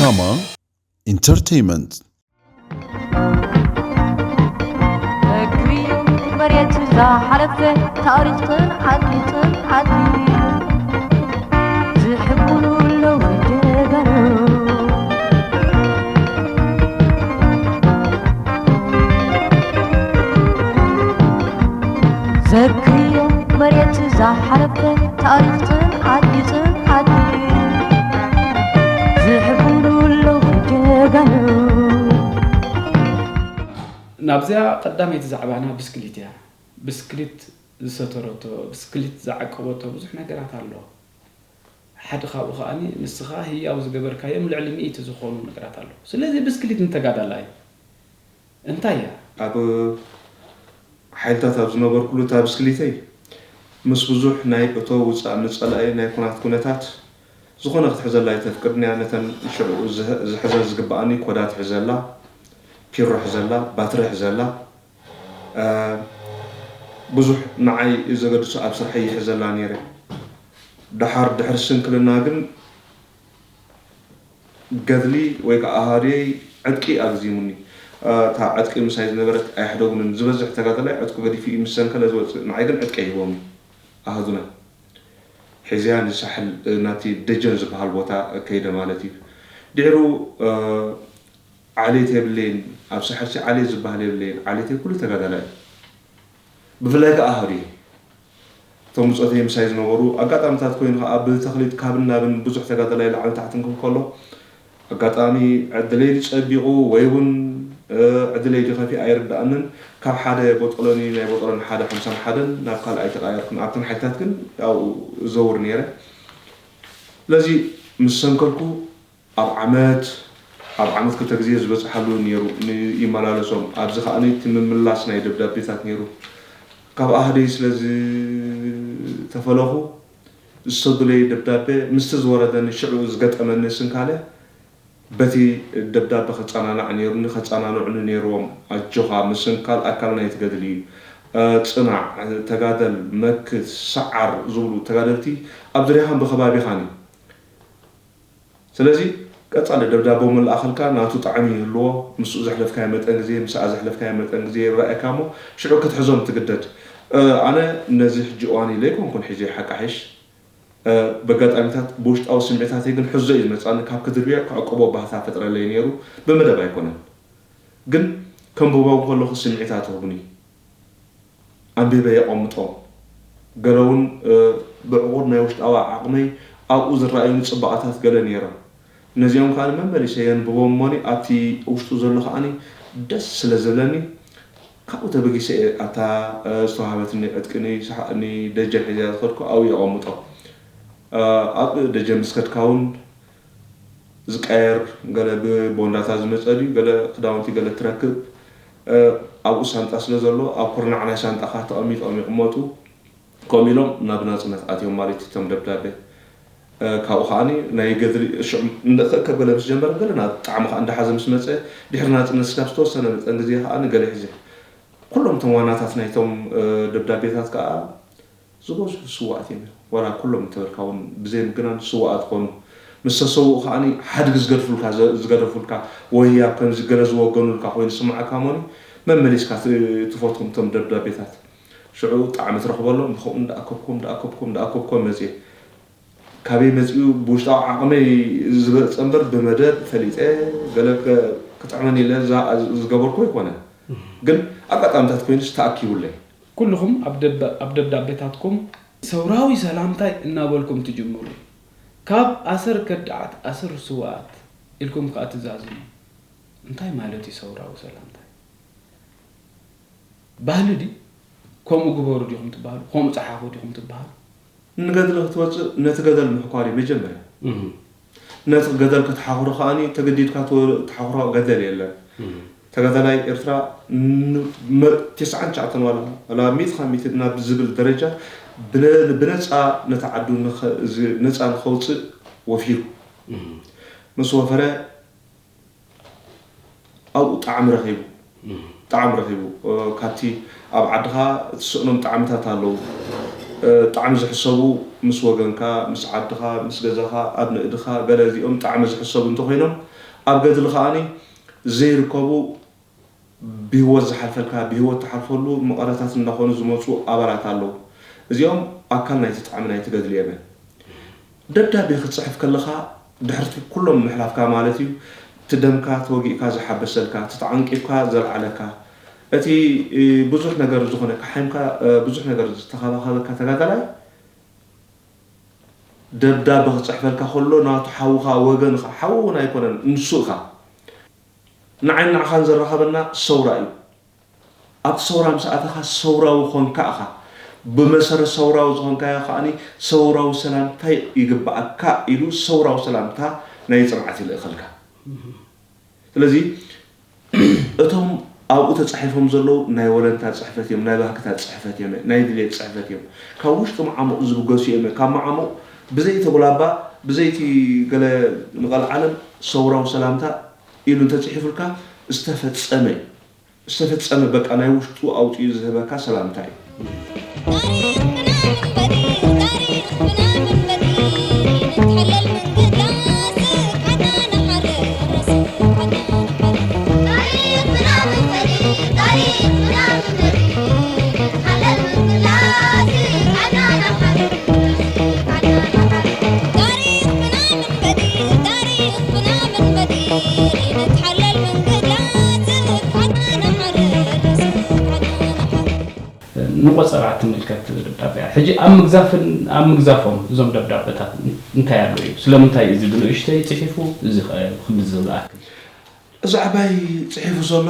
ታማ ኢንተርቴይመንት። እግሪ መሬት ዝሓለፈ ታሪኽን ዓድን ዓዲ ዝሕብሉ ኣለዉ ጀጋኑ። ዘክርዮ መሬት ዝሓለፈ ታሪኽን ዓድን ዓዲ ዝሕብሉ ኣለዉ ጀጋኑ። ናብዚኣ ቀዳመይቲ ዛዕባና ብስክሊት እያ። ብስክሊት ዝሰተረቶ፣ ብስክሊት ዝዓቀበቶ ብዙሕ ነገራት ኣሎ። ሓደ ካብኡ ከኣኒ ንስኻ ህያው ዝገበርካዮም ልዕሊ ሚእቲ ዝኾኑ ነገራት ኣሎ። ስለዚ ብስክሊት ንተጋዳላይ እንታይ እያ? ኣብ ሓይልታት ኣብ ዝነበርኩሉ እታ ብስክሊተይ ምስ ብዙሕ ናይ እቶ ውፃእ ንፀላኢ ናይ ኩናት ኩነታት ዝኾነ ክትሕዘላ ኣይተፍቅድን እያ። ነተን ሽዑ ዝሕ- ዝሕዘ ዝግብኣኒ ኮዳ ትሕዘላ፣ ፒሮ ሕዘላ፣ ባትሪ ሕዘላ፣ እ፣ ብዙሕ ንዓይ ዘገድሱ ኣብ ስርሐይ ይሕዘላ ነይረ። ደሓር ድሕሪ ስንክልና ግን ገድሊ ወይ ከዓ ኣሃዱየይ ዕጥቂ ኣግዚሙኒ። እ፣ እታ ዕጥቂ ምሳይ ዝነበረት ኣይሕደጉንን። ዝበዝሕ ተጋዳላይ ዕጥቁ ገዲፉ እዩ ምስ ሰንከለ ዝወፅእ። ንዓይ ግን ዕጥቂ ሂቦምኒ ኣሃዱና። ሒዘያ ንሳሕል፣ እ፣ ናቲ ደጀን ዝበሃል ቦታ ከይደ ማለት እዩ። ድሕሩ፣ እ፣ ዓሌት የብለይን፣ ኣብ ሳሕልሲ ዓሌት ዝበሃል የብለይን። ዓሌተይ ኩሉ ተጋዳላይ እዩ። ብፍላይ ከዓ ኣሃዱየ እቶም ብፆተይ ምሳይ ዝነበሩ ኣጋጣሚታት ኮይኑ ከዓ ብተኽሊት ካብን ናብን ብዙሕ ተጋዳላይ ላዕሊ ታሕትን ክብል ከሎ ኣጋጣሚ ዕድለይ ድፀቢቑ ወይ እውን፣ እ፣ ዕድለይ ድኸፊ ኣይርዳእንን። ካብ ሓደ ቦጦሎኒ ናይ ቦጦሎኒ ሓደ ሓምሳን ሓደን ናብ ካልኣይ ተቃየርኩ። ኣብተን ሓይልታት ግን ኣብኡ እዘውር ነይረ። ስለዚ ምስ ሰንከልኩ ኣብ ዓመት ኣብ ዓመት ክልተ ግዜ ዝበፅሓሉ ነይሩ ን- ይመላለሶም። ኣብዚ ከዓ እቲ ምምላስ ናይ ደብዳቤታት ነይሩ። ካብ ኣህደይ ስለ ዝተፈለኹ ዝሰዱለይ ደብዳቤ ምስቲ ዝወረደኒ ሽዑ ዝገጠመኒ ስንካለ በቲ ደብዳቤ ከፀናናዕ ነይሩኒ፣ ከፀናንዑኒ ነይርዎም። ኣጆኻ ምስንካል ኣካል ናይቲ ገድሊ እዩ፣ እ፣ ፅናዕ፣ ተጋደል፣ መክት፣ ሰዓር ዝብሉ ተጋደልቲ ኣብ ዙርያኻን ብከባቢኻን እዩ። ስለዚ ቀጻሊ ደብዳቦ ምልኣኸልካ ናቱ ጣዕሚ ይህልዎ። ምስኡ ዘሕለፍካዮ መጠን ግዜ፣ ምስኣ ዘሕለፍካዮ መጠን ግዜ ይረኣየካ እሞ ሽዑ ክትሕዞም ትግደድ። እ፣ ኣነ ነዚ ሕጂ እዋን ኢለ ኣይኮንኩን ሒዘ ሓቃሒሽ። እ፣ በጋጣሚታት ብውሽጣዊ ስምዒታተይ ግን ሕዞ እዩ ዝመጻኒ። ካብ ክድርብዮ ክዕቅቦ ባህታ ፈጥረለይ ነይሩ። ብመደብ ኣይኮነን። ግን ከንብቦ ከለኹ ስምዒታት ይህቡኒ። ኣንቢበ የቐምጦም። ገለ እውን፣ እ፣ ብዕቑር ናይ ውሽጣዊ ዓቕመይ ኣብኡ ዝረኣዩኒ ጽባቐታት ገለ ነይሮም። ነዚኦም ከኣ መመሊሰ የንብቦም እሞኒ ኣብቲ ውሽጡ ዘሎ ከኣኒ ደስ ስለ ዝብለኒ ካብኡ ተበጊሰ እየ ኣብታ፣ እ፣ ዝተዋህበትኒ ዕጥቂ ንይስሓ-፣ ንደጀን ሒዘያ ዝኸድኩ ኣብኡ የቐምጦም። እ፣ ኣብ ደጀን ምስ ከድካ እውን ዝቀየር፣ ገለ ብቦንዳታት ዝመጸ ድዩ፣ ገለ ክዳውንቲ ገለ ትረክብ፣ እ፣ ኣብኡ ሳንጣ ስለ ዘሎ ኣብ ኩርናዕ ናይ ሳንጣኻ ተቐሚጦም ይቕመጡ። ከምኡ ኢሎም ናብ ናጽነት ኣትዮም ማለት እዩ እቶም ደብዳቤ። እ፣ ካብኡ ከኣኒ ናይ ገድሊ ሽዑ እንደ ከከብ ገለ ምስ ጀመረ ገለ ናብ ጣዕሚ ከኣ እንዳሓዘ ምስ መጸ ድሕሪ ናጽነት ስጋብ ዝተወሰነ መጠን ግዜ ከኣኒ ገለ ሒዘ። ኩሎም እቶም ዋናታት ናይቶም፣ እ፣ ደብዳቤታት ከኣ ዝበዝሑ ስውኣት እዮም። ዋላ ኩሎም እንተበልካ እውን ብዘይ ምግናን ስውኣት ኾኑ። ምስ ተሰውኡ ከኣኒ ሓድጊ ዝገድፉልካ፣ ዘ-፣ ዝገደፉልካ ወይ ኣብ ከምዚ ገለ ዝወገኑልካ ኮይኑ ዝስምዓካ እሞኒ መመሊስካ ት-፣ ትፈትዎም እቶም ደብዳቤታት። ሽዑ ጣዕሚ ትረኽበሎም። ብኸምኡ እንዳኣከብኩም፣ እንዳኣከብኩም፣ እንዳኣከብኩም መፅየ። ካበይ መፂኡ ብውሽጣዊ ዓቕመይ ዝበፀ እምበር ብመደብ ፈሊጠ ገለ ከ-፣ ክጥዕመኒ ኢለ ዛ-፣ ዝገበርኩ ኣይኮነን። ግን ኣጋጣሚታት ኮይኑስ ተኣኪቡለይ። ኩልኹም ኣብ ደብ-፣ ኣብ ደብዳቤታትኩም ሰውራዊ ሰላምታይ እናበልኩም ትጅምሩ። ካብ ኣሰር ከዳዓት ኣሰር ስውኣት ኢልኩም ከኣ ትዛዝሙ። እንታይ ማለት እዩ ሰውራዊ ሰላምታይ? ባህሊ ድዩ? ከምኡ ግበሩ ዲኹም ትበሃሉ? ከምኡ ጸሓፉ ዲኹም ትበሃሉ? ንገድሊ ክትወጽእ ነቲ ገደል ምሕኳር እዩ መጀመርያ። ነቲ ገደል ክትሓኽሮ ከኣኒ ተገዲድካ ትወ-፣ ትሓኽሮ ገደል የለን። ተጋዳላይ ኤርትራ ን-፣ መ-፣ ተስዓን ትሽዓተን ዋላ፣ ዋላ ሚእቲ ካብ ሚእቲ ናብ ዝብል ደረጃ ብነ-፣ ብነጻ ነቲ ዓዱ ንኸ-፣ ዝ-፣ ነጻ ንኸውጽእ ወፊሩ። ምስ ወፈረ ኣብኡ ጣዕሚ ረኺቡ። ጣዕሚ ረኺቡ። እ፣ ካብቲ ኣብ ዓድኻ እትስእኖም ጣዕምታት ኣለዉ። እ፣ ጣዕሚ ዝሕሰቡ ምስ ወገንካ፣ ምስ ዓድኻ፣ ምስ ገዛኻ፣ ኣብ ንእድኻ፣ ገለ እዚኦም ጣዕሚ ዝሕሰቡ እንተኾይኖም፣ ኣብ ገድሊ ከኣኒ ዘይርከቡ ብህይወት ዝሓልፈልካ፣ ብህይወት ትሓልፈሉ መቐረታት እንዳኾኑ ዝመፁ ኣባላት ኣለዉ። እዚኦም ኣካል ናይቲ ጣዕሚ ናይቲ ገድሊ እዮም። ደብዳቤ ክትፅሕፍ ከለኻ ድሕርቲ ኩሎም ምሕላፍካ ማለት እዩ። እቲ ደምካ ተወጊእካ ዝሓበሰልካ፣ እቲ ተዓንቂፍካ ዘልዓለካ፣ እቲ ብዙሕ ነገር ዝኾነ ካሓይምካ ብዙሕ ነገር ዝተኸባኸበካ ተጋዳላይ ደብዳቤ ክፅሕፈልካ ከሎ ናቱ ሓውኻ ወገንኻ ሓው እውን ኣይኮነን ንሱ እኻ ንዓይን ንዓኻን ዘራኸበና ሰውራ እዩ። ኣብቲ ሰውራ ምስ ኣተኻ ሰውራዊ ኾንካ እኻ። ብመሰረት ሰውራዊ ዝኾንካዮ ከኣኒ ሰውራዊ ሰላምታ ይግበኣካ ኢሉ ሰውራዊ ሰላምታ ናይ ጽንዓት ይልእኸልካ። ስለዚ እቶም ኣብኡ ተጻሒፎም ዘለዉ ናይ ወለንታ ጽሕፈት እዮም፣ ናይ ባህግታት ጽሕፈት እዮም፣ ናይ ድሌት ጽሕፈት እዮም። ካብ ውሽጢ መዓሙቕ ዝብገሱ እዮም። ካብ መዓሙቕ ብዘይቲ ጉላባ ብዘይቲ ገለ ንቐልዓለም ሰውራዊ ሰላምታ ኢሉ እንተጽሒፉልካ ዝተፈጸመ እዩ። ዝተፈጸመ በቃ ናይ ውሽጡ ኣውጺኡ ዝህበካ ሰላምታ እዩ። ንቆጸራ ትምልከት ደብዳቤ እያ። ሕጂ ኣብ ምግዛፍን ኣብ ምግዛፎም እዞም ደብዳበታት እንታይ ኣሎ እዩ? ስለምንታይ እዚ ብንእሽተይ ጽሒፉ እዚ ኸ ክብል ዝኣክል? እዚ ዓባይ ጽሒፉ ዘሎ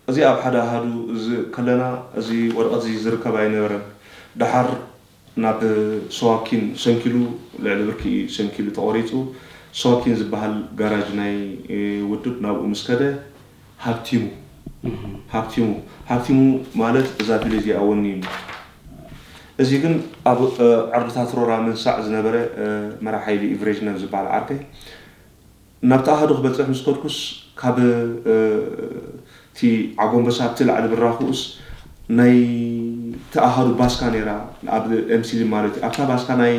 እዚ ኣብ ሓደ ኣሃዱ እዚ ከለና እዚ ወረቐት እዚ ዝርከብ ኣይነበረን። ደሓር ናብ ሰዋኪን ሰንኪሉ ልዕሊ ብርኪ ሰንኪሉ ተቖሪጹ ሰዋኪን ዝበሃል ጋራጅ ናይ ውድብ ናብኡ ምስ ከደ ሃብቲሙ ሃብቲሙ ሃብቲሙ ማለት እዛ ቪድዮ እዚኣ ወኒኑ። እዚ ግን ኣብ ዓርብታት ሮራ መንሳዕ ዝነበረ መራሕ ሓይሊ ኢቭሬጅነር ዝበሃል ዓርከይ ናብቲ ኣሃዱ ክበጽሕ ምስ ከድኩስ ካብ እቲ ዓጎንበሳ ኣብቲ ላዕሊ ብራኹኡስ ናይ ተኣሃዱ ባስካ ነይራ ኣብ ኤምሲሊም ማለት እዩ ኣብታ ባስካ ናይ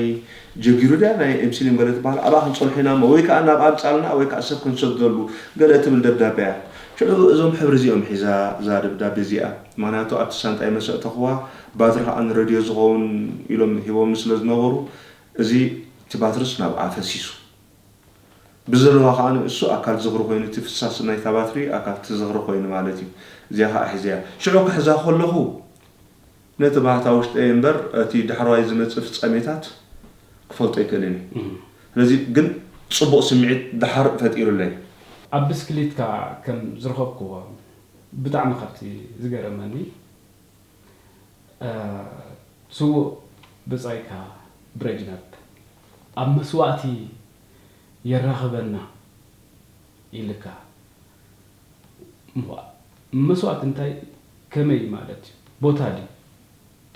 ጀጊሩ ድያ ናይ ኤምሲሊም ገለ ትበሃል ኣብኣ ክንጸንሖ ኢና እሞ ወይ ከዓ ናብ ኣምጻልና ወይ ከዓ ሰብ ክንሰደሉ ገለ ትብል ደብዳቤ እያ ሽዑ እዞም ሕብሪ እዚኦም ሒዛ እዛ ደብዳቤ እዚኣ ምክንያቱ ኣብቲ ሳንጣይ መሰእተኽዋ ባትሪ ከዓ ንረድዮ ዝኸውን ኢሎም ሂቦምኒ ስለ ዝነበሩ እዚ እቲ ባትርስ ናብኣ ፈሲሱ ብዘለዋ ከዓ ንእሱ ኣካል ዝኽሪ ኮይኑ እቲ ፍሳስ ናይታ ባትሪ ኣካል እቲ ዝኽሪ ኮይኑ ማለት እዩ። እዚኣ ከዓ ሒዘያ። ሽዑ ክሕዛ ከለኹ ነቲ ባህታ ውሽጠይ እምበር እቲ ዳሕረዋይ ዝመፅእ ፍፃሜታት ክፈልጦ ኣይክእልን እየ። ስለዚ ግን ፅቡቕ ስምዒት ደሓር ፈጢሩለይ። ኣብ ብስክሊትካ ከም ዝረኸብክዎ ብጣዕሚ ካብቲ ዝገረመኒ ስዉእ ብጻይካ ብሬጅነብ ኣብ መስዋእቲ የራኽበና ኢልካ እሞ መስዋእቲ እንታይ ከመይ ማለት እዩ ቦታ ድዩ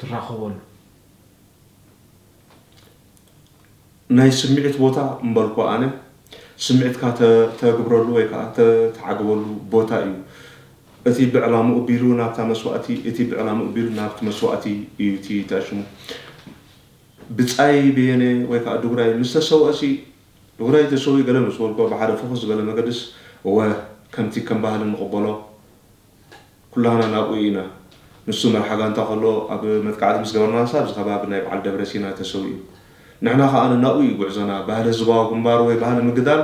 ትራኸበሉ ናይ ስምዒት ቦታ እምበልኩ ኣነ ስምዒትካ ተግብረሉ ወይ ከዓ ተዓግበሉ ቦታ እዩ። እቲ ብዕላምኡ ቢሉ ናብታ መስዋእቲ እቲ ብዕላምኡ ቢሉ ናብቲ መስዋእቲ እዩ እቲ ተሽሙ። ብጻይ በየነ ወይ ከዓ ድጉራይ ምስ ተሰውአ ሲ ድጉራይ ተሰዊኡ ገለ ምስ በልኮ ብሓደ ፍኹስ ዝበለ መገድስ እወ ከምቲ ከም ባህሊ ንቕበሎ ኩላህና ናብኡ ኢና። ንሱ መርሓ ጋንታ ከሎ ኣብ መጥቃዕቲ ምስ ገበርናንሳ ኣብዚ ከባቢ ናይ በዓል ደብረሲና ተሰዊኡ። ንሕና ከኣ ናብኡ እዩ ጉዕዞና። ባህሊ ህዝባዊ ግንባር ወይ ባህሊ ምግዳል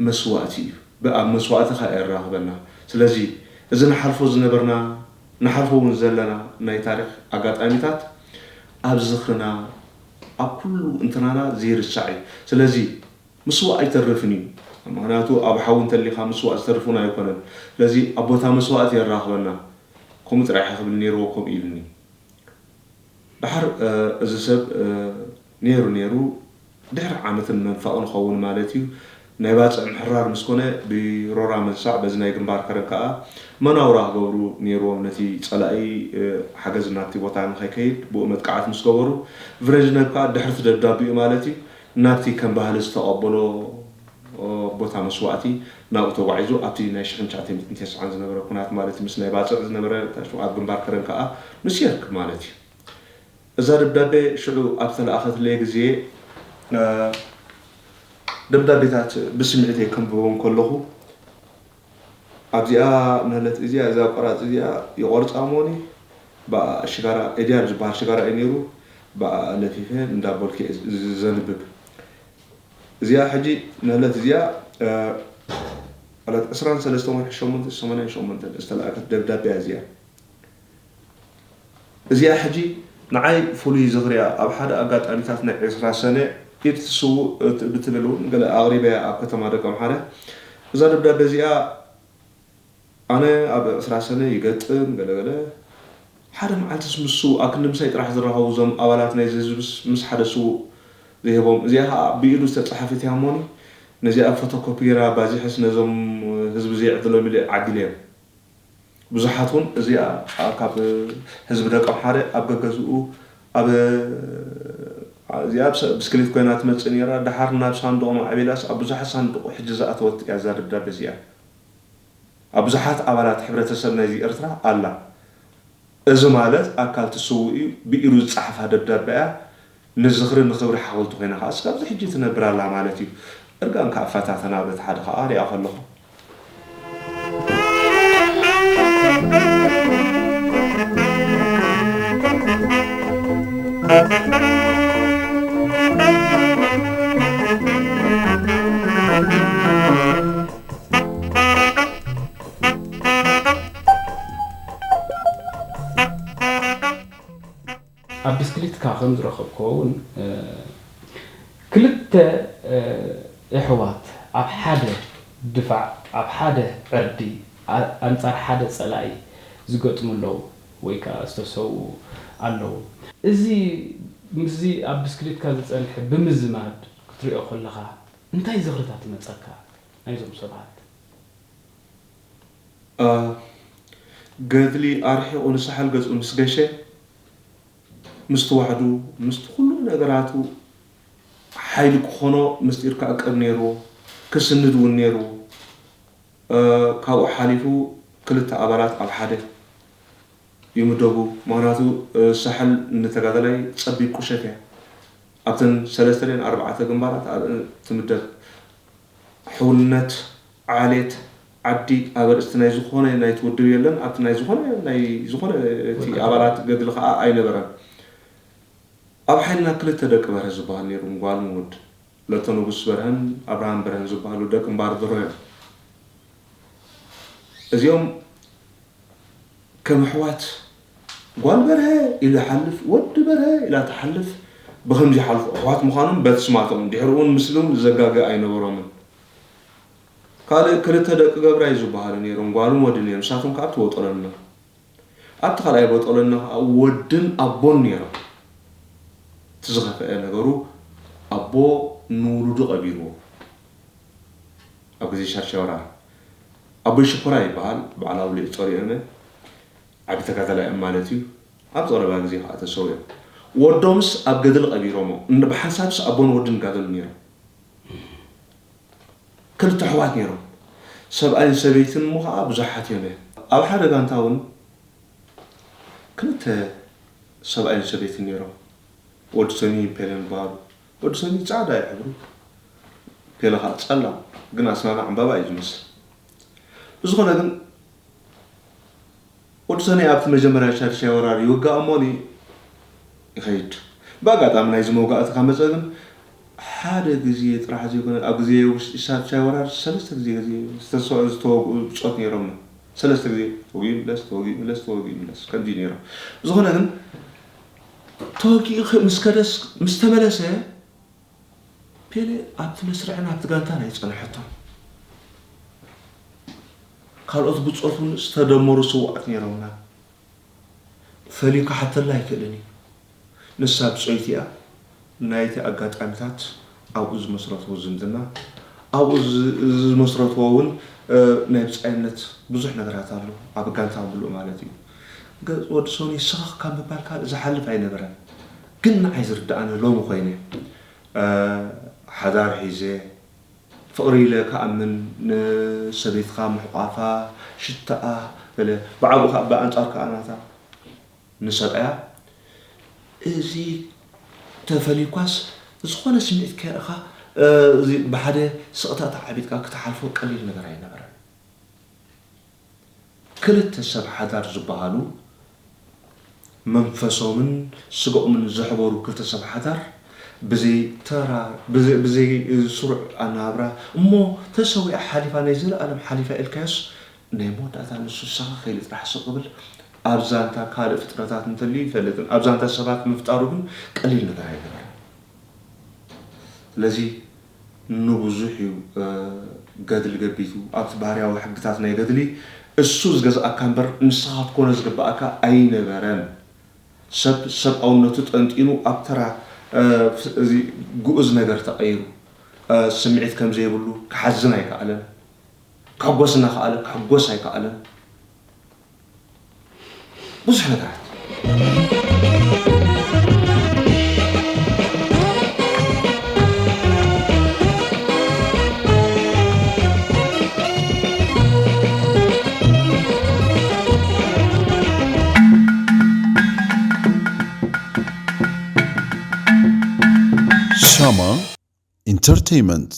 መስዋእቲ እዩ። ብኣብ መስዋእቲ ከኣ የራኽበና። ስለዚ እዚ ንሓልፎ ዝነበርና ንሓልፎ እውን ዘለና ናይ ታሪኽ ኣጋጣሚታት ኣብ ዝኽርና ኣብ ኩሉ እንትናና ዘይርሳዕ እዩ። ስለዚ ምስዋእ ኣይተርፍን እዩ። ምኽንያቱ ኣብ ሓዊ እንተሊኻ ምስዋእ ዝተርፍ እውን ኣይኮነን። ስለዚ ኣብ ቦታ መስዋእቲ የራኽበና። ከምኡ ጥራሕ ክብል ነይርዎ ከምኡ ኢሉኒ። ደሓር እዚ ሰብ ነይሩ ነይሩ ድሕሪ ዓመትን መንፈቕን ኸውን ማለት እዩ ናይ ባጽዕ ምሕራር ምስ ኮነ ብሮራ መንሳዕ በዚ ናይ ግንባር ከረን ከኣ መናውራ ክገብሩ ነይርዎም ነቲ ጸላኢ ሓገዝ ናብቲ ቦታ ንኸይከይድ ብኡ መጥቃዕቲ ምስ ገበሩ ብሬጅነብ ከኣ ድሕርቲ ደብዳቢኡ ማለት እዩ ናብቲ ከም ባህሊ ዝተቐበሎ ቦታ መስዋእቲ ናብኡ ተጓዒዙ ኣብቲ ናይ ሽሕን ትሽዓተ ሚእትን ተስዓን ዝነበረ ኩናት ማለት ምስ ናይ ባፅዕ ዝነበረ ኣብ ግንባር ከረን ከዓ ምስ የርክ ማለት እዩ። እዛ ደብዳቤ ሽዑ ኣብ ተለኣኸትለይ ግዜ ደብዳቤታት ብስምዒተይ ከንብቦም ከለኹ ኣብዚኣ ነለት እዚኣ እዛ ቆራፅ እዚኣ ይቆርፃ እሞኒ ብኣ ሽጋራ ኤድያር ዝበሃል ሽጋራ እዩ ነይሩ። ብኣ ለፊፈ እንዳበልኩ እየ ዘንብብ። እዚኣ ሕጂ ነለት እዚኣ ዕለት ዕስራን ሰለስተን ወርሒ ሸሞንተ ሰማንያን ሸሞንተን ዝተለኣከት ደብዳቤ እያ እዚኣ። እዚኣ ሕጂ ንዓይ ፍሉይ ዝኽሪያ ኣብ ሓደ ኣጋጣሚታት ናይ ዕስራ ሰነ ኢድ ትስውእ ብትብል እውን ገለ ኣቕሪበያ ኣብ ከተማ ደቀምሓረ። እዛ ደብዳቤ እዚኣ ኣነ ኣብ ዕስራ ሰነ ይገጥም ገለገለ ሓደ መዓልትስ ምስ ኣብ ክንዲ ምሳይ ጥራሕ ዝራኸቡ እዞም ኣባላት ናይዚ ህዝብስ ምስ ሓደ ስውእ ዝህቦም እዚኣ ከዓ ብኢዱ ዝተፃሓፈት እያ እሞኒ ነዚኣ ፎቶኮፒ ገይራ ባዚሐስ ነዞም ህዝቢ ዘይዕድሎም ኢለ ዓዲለ እዮም። ብዙሓት እውን እዚኣ ካብ ህዝቢ ደቀምሓረ ኣብ ገገዝኡ ኣብ እዚኣ ብስክሊት ኮይና ትመፅእ ነይራ። ድሓር ናብ ሳንዱቕ ማዕቢላስ ኣብ ብዙሓት ሳንዱቕ ሕጂ ዝኣተወት እያ እዛ ደብዳቤ እዚኣ። ኣብ ብዙሓት ኣባላት ሕብረተሰብ ናይዚ ኤርትራ ኣላ። እዚ ማለት ኣካል ትስውእ እዩ ብኢዱ ዝፀሓፋ ደብዳቤ እያ። ንዝኽሪ ንኽብሪ ሓወልቲ ኮይና ከዓ እስካብዚ ሕጂ ትነብር ኣላ ማለት እዩ። እርጋን ከዓ ፈታተና በቲ ሓደ ከዓ ሪኣ ከለኹ ኣብ ብስክሊትካ ከም ዝረኸብክዎ እውን ክልተ ኣሕዋት ኣብ ሓደ ድፋዕ ኣብ ሓደ ዕርዲ ኣንጻር ሓደ ጸላኢ ዝገጥሙ ኣለዉ ወይ ከዓ ዝተሰውኡ ኣለዉ። እዚ ምስዚ ኣብ ብስክሊትካ ዝጸንሐ ብምዝማድ ክትሪኦ ከለኻ እንታይ ዝኽርታት ይመጸካ ናይዞም ሰባት? ገድሊ ኣርሒቑ ንሳሕል ገጹ ምስ ገሸ ምስቲ ዋሕዱ ምስቲ ኩሉ ነገራቱ ሓይሊ ክኾኖ ምስጢር ክዕቀብ ነይርዎ፣ ክስንድ እውን ነይርዎ። ካብኡ ሓሊፉ ክልተ ኣባላት ኣብ ሓደ ይምደቡ። ምኽንያቱ ሳሕል ንተጋዳላይ ጸቢብ ቁሸት እያ። ኣብተን ሰለስተ ድየን ኣርባዕተ ግንባራት ትምደብ። ሕውነት ዓሌት ዓዲ ኣብ ኣርእስቲ ናይ ዝኾነ ናይቲ ውድብ የለን። ኣብቲ ናይ ዝኾነ ናይ ዝኾነ እቲ ኣባላት ገድሊ ከዓ ኣይነበረን። ኣብ ሓይልና ክልተ ደቂ በርሀ ዝበሃሉ ነይሮም፣ ጓልን ወድን። ለተንጉስ በርሀን ኣብርሃም በርሀን ዝበሃሉ ደቂ እምባር ድሮ እዮም። እዚኦም ከም ኣሕዋት ጓል በርሀ ኢሉ ይሓልፍ፣ ወዲ በርሀ ኢላ ትሓልፍ። ብኸምዚ ይሓልፉ ኣሕዋት ምዃኖም በቲ ስማቶም፣ ድሕሪ እውን ምስሊ እውን ዘጋግእ ኣይነበሮምን። ካልእ ክልተ ደቂ ገብራይ ዝበሃሉ ነይሮም፣ ጓልን ወድን እዮም። ንሳቶም ከዓ ኣብቲ ቦጦሎና ኣብቲ ካልኣይ ቦጦሎና ከዓ ወድን ኣቦን ነይሮም። እቲ ዝኸፍአ ነገሩ ኣቦ ንውሉዱ ቀቢርዎ ኣብ ግዜ ሻድሻይ ወራር። ኣቦይ ሽኮራ ይበሃል፣ በዓል ኣውሊዕ ጸሪኦመ ዓቢ ተጋዳላይ እዮም ማለት እዩ። ኣብ ጸረባ ግዜ ከዓ ተሰዊኦም። ወዶምስ ኣብ ገድሊ ቀቢሮሞ። እንደ ብሓንሳብስ ኣቦን ወድን ይጋደሉ ነይሮም። ክልተ ኣሕዋት ነይሮም። ሰብኣይን ሰበይትን እሞ ከዓ ብዙሓት እዮም። ኣብ ሓደ ጋንታ እውን ክልተ ሰብኣይን ሰበይትን ነይሮም። ወዲ ሰኒ ፔለን ይበሃሉ። ወዲ ሰኒ ጻዕዳ እዩ ሕብሩ፣ ፔለ ከዓ ጸላም፣ ግን ኣስናና ዕምባባ እዩ ዝመስል። ብዝኾነ ግን ወዲ ሰኒ ኣብቲ መጀመርያ ሻድሻይ ወራር ይውጋእ እሞኒ ይኸይድ። ብኣጋጣሚ ናይዚ መውጋእቲ ካብ መጸ ግን ሓደ ግዜ ጥራሕ ዘይኮነ ኣብ ግዜ ውሽጢ ሻድሻይ ወራር ሰለስተ ግዜ ግዜ ዝተሰ- ዝተወግኡ ብጾት ነይሮም። ሰለስተ ግዜ ተወጊኡ ይምለስ፣ ተወጊኡ ይምለስ፣ ተወጊኡ ይምለስ። ከምዚ ነይሮም። ዝኾነ ግን ተወጊኡ ምስ ከደስ ምስ ተመለሰ ፔሌ ኣብቲ መስርዕን ኣብቲ ጋንታን ኣይጸንሐቶን። ካልኦት ብጾት እውን ዝተደመሩ ስውኣት ነይሮምና። ፈልዩ ክሓተላ ኣይክእልን እዩ። ንሳ ብጾይቲ እያ። ናይቲ ኣጋጣሚታት ኣብኡ ዝመስረትዎ ዝምድና ኣብኡ ዝመስረትዎ እውን ናይ ብጻይነት ብዙሕ ነገራት ኣሎ ኣብ ጋንታ ምሉእ ማለት እዩ። ገጽ ወዲ ሶኒ ስኽኽ ካብ ምባል ካልእ ዝሓልፍ ኣይነበረን። ግን ንዓይ ዝርድኣኒ ሎሚ ኮይነ ሓዳር ሒዘ ፍቕሪ ኢለ ክኣምን ንሰበይትኻ ምሕቋፋ ሽታኣ ገለ ብዓብኡ ከዓ ብኣንጻር ከዓ ናታ ንሰብኣያ እዚ ተፈልዩኳስ ዝኾነ ስምዒት ከይረእኻ እዚ ብሓደ ስቕታ ተዓቢጥካ ክትሓልፎ ቀሊል ነገር ኣይነበረን። ክልተ ሰብ ሓዳር ዝበሃሉ መንፈሶምን ስጋኦምን ዘሕበሩ ክልተ ሰብ ሓዳር ብዘይ ተራ ብዘይ ስሩዕ ኣነባብራ እሞ ተሰዊኣ ሓሊፋ ናይ ዘለኣለም ሓሊፋ ኢልካዮስ ናይ መወዳእታ ንሱ ሳኻ ከይሉ ጥራሕ ስቕ ክብል ኣብ ዛንታ ካልእ ፍጥረታት እንተልዩ ይፈልጥን ኣብ ዛንታ ሰባት ምፍጣሩ ግን ቀሊል ነገር ኣይነበረን። ስለዚ ንብዙሕ እዩ ገድሊ ገቢቱ ኣብቲ ባህርያዊ ሕግታት ናይ ገድሊ እሱ ዝገዝኣካ እምበር ንስኻ ክትኮኖ ዝግብኣካ ኣይነበረን። ሰብ ሰብኣውነቱ ጠንጢኑ ኣብ ተራ እዚ ግኡዝ ነገር ተቐይሩ ስምዒት ከም ዘይብሉ ክሓዝን ኣይከኣለን። ክሕጎስ እናኸኣለ ክሕጎስ ኣይከኣለን። ብዙሕ ነገራት ሻማ ኢንተርቴይመንት